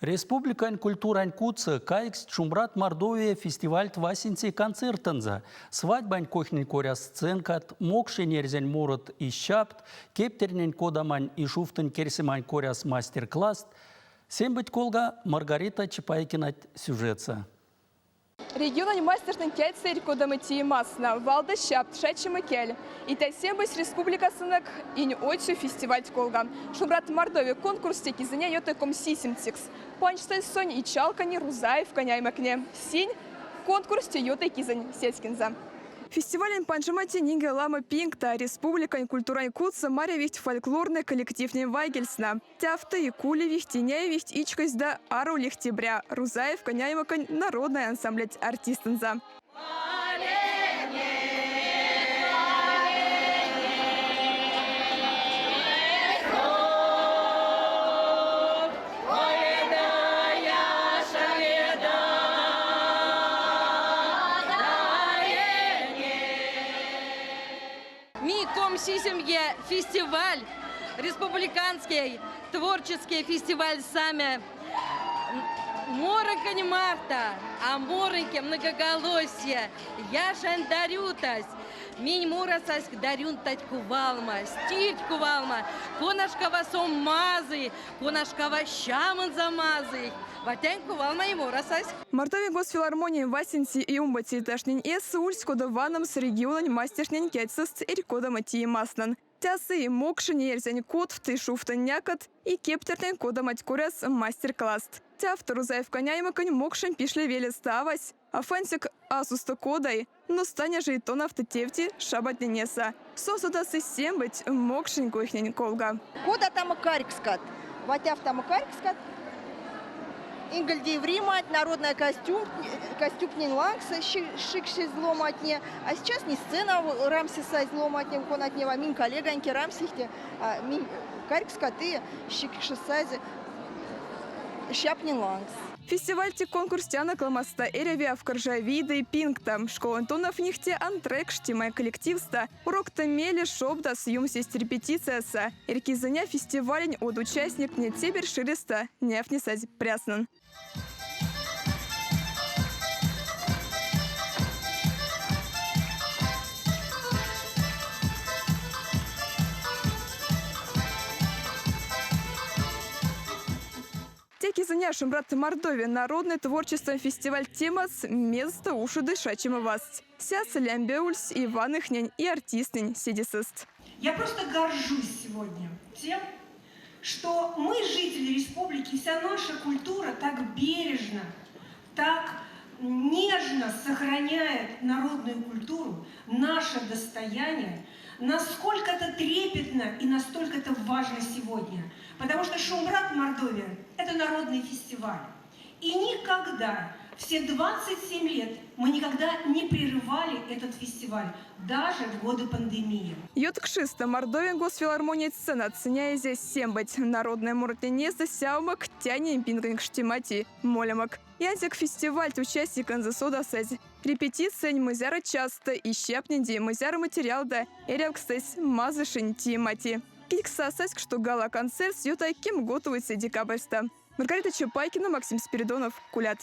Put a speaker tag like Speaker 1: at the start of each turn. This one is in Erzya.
Speaker 1: Республикань культурань кудсо кайксть Шумбрат Мордовия фестивальть васенце концертэнзэ. Свадьбань кохнень коряс сценкат, мокшень эрзянь морот и щапт, кептернень кодамань и шуфтонь керсемань коряс мастер-класст. Сембыть колга Маргарита Чапайкинать сюжетсэ.
Speaker 2: Региононь мастертнэнь кедьсэ кодамо теемасна, валдо щапт, шачомо кель. Итя сембась республикасонок инь оцю фестивальть колга. Шумбрат Мордовия конкурс те кизэня юты комсисемцекс. Панжсызь сонь Ичалкань, Рузаевкань аймакне. Синь конкурс те юты кизэнь сеськензэ. Фестивалень панжоматне нинге ламо пингта республикань культурань кудсо марявить фольклорной коллективтнень вайгельсна. Тявты и кулевихть, теняевихть, ичкась да аролихтебря Рузаевка аймаконь народной ансамблять артистэнзэ.
Speaker 3: Ми комсисемге фестиваль, республиканский творческий фестиваль сами. Мороконь марта, а мороньке многоголосие. Яшань дарютась. Минь морасась дарюнтать кувалма, стильть кувалма, конашкава сон мазый, конашкава щамынза мазый. Ватянь кувалма и морасась.
Speaker 2: Мордовия Госфилармониянь васенце и омбоце этажтнень эйсэ ульсь кода ваномс региононь мастертнэнь кедьсэст эрь кодамо теемастнэнь. Тясы и мокшень, и эрзянь кодт, и шуфтонь някат, и кептертнень кодамать коряс мастер-класст. Тявты Рузаевкань аймаконь мокшень Пишле велестэ авась, Афанцик асусто кодай, но станя же и тонавты тевти шабатненеса. Сон содасы сембыть мокшень кухнянь колга.
Speaker 4: Кода там карькскат, ватявтамо карькскат, Ингельдей вримать, народная костюм, костюмтнень лангс шикшезь ломатне. А сейчас не сцена рамсисазь ломатне, конатнева, минь коллеганьки рамсихте, минь карькскаты шикшесазь щапнень лангс.
Speaker 2: Фестивальти конкурстянок ламоста эряви авкржави ды пингта. Школань тонавтнихте антрек штимай коллективста, урокто мейле шобдас юмсесть репетициясо. Эрькизэня фестивалень од участниктне теперь ширеста невтнесазь пряснэн. Те кизэня Шумбрат Мордовия народной творчествань фестиваль темас место ушоды шачомо васт. Сяс лембе ульсь и ваныхнень, и артистнэнь седесэст.
Speaker 5: Я просто горжусь сегодня тем, что мы, жители республики, вся наша культура так бережно, так нежно сохраняет народную культуру, наше достояние, насколько это трепетно и настолько это важно сегодня. Потому что Шумбрат Мордовия – это народный фестиваль. И никогда, все 27 лет, мы никогда не прерывали этот фестиваль, даже в годы пандемии.
Speaker 2: Юткшисто Мордовия Госфилармония сцена ценяезе сембыть. Народное моротненезда сяумак тянень пингань кштимати молемак. Янсяк фестивальть участникензэ содасызь. Репетициянь мызяро часто и щепненди мызяро материалда эрявксэсь мазышень теемати. Киксасась, что гала-концерт юта кемготовоце декабрьстэ. Маргарита Чапайкина, Максим Спиридонов, Кулят.